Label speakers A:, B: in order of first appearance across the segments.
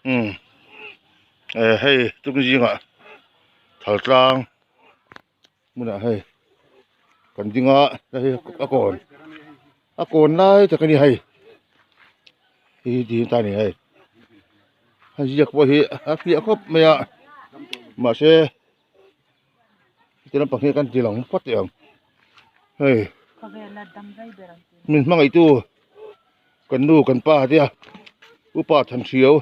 A: Umm eh hei tum zingah thal tlang hmunah hei kan ding a hei a kawn a kawn lai tak a ni hei hei hi ti ta a ni hei a ziak pawh hi a fiah khawp mai a mahse heti lampang hi kan ti lang phawt teh ang hei min hmangaihtu kan nu kan pa te a upa thanhriau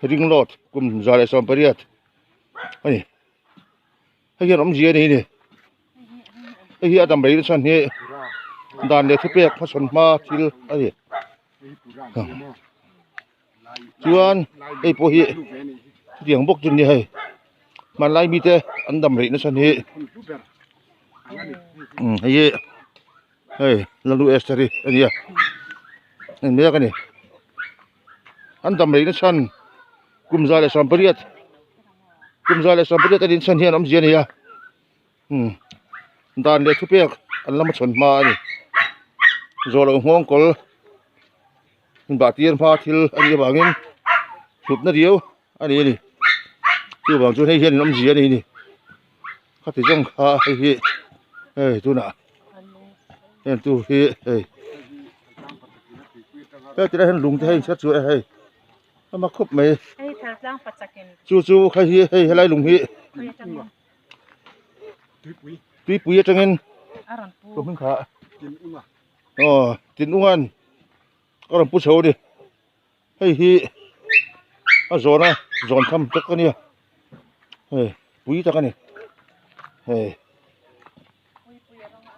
A: ringlawt kum 118 a ni. Hei hian awmzia a nei a ni hei hi a dam rei nasa hi dan leh thupek hmasawn hma thil a ni chuan hei pawh hi chutiang bawk chu a ni hei hmanlai mite an dam rei nasa hi umm hei hi hei Lalu Esther hi a ni a en mek a ni an dam rei nasa kum 118. Kum 118 a din chhan hian awmzia a nei a umm dan leh thupek an lama chhawn hma a ni zawh loh nghawng kawl inbah tir hma thil a nih avangin hlutna riau a nei a ni chuvang chuan hei hian in awmzia a nei a ni khati zawng kha hei hi hei tunah heng tu hi hei hei tilai hian lung te hei inchhiat chu e hei. A mak khawp mai. Chu chu khai hi hei helai lung hi tuipui atangin ka hming kha aw tinungan a rawn pu chho a ni hei hi a zawn a zawn tham tak a nia hei pui tak a ni hei.